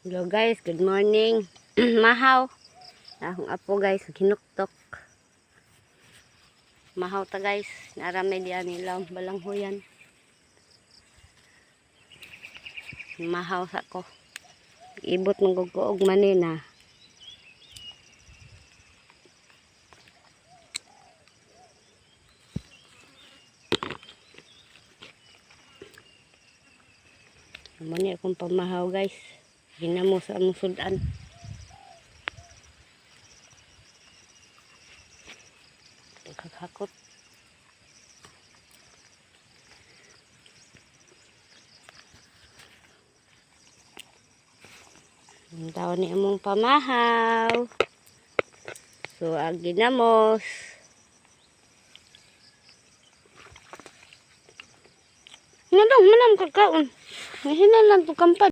Hello guys, good morning. Mahaw. Akong apo, guys, hinuktok. Mahaw ta, guys. Narami diyan nila balanghoyan. Mahaw sa ko. Ibot mong og manina. Amo ni akong pamahaw, guys. Ginamo sa among sudan. Kakakot. Ang tao ni among pamahaw. So, ang ginamos. Nga dong, manam kakaon. Mahina lang to kampad.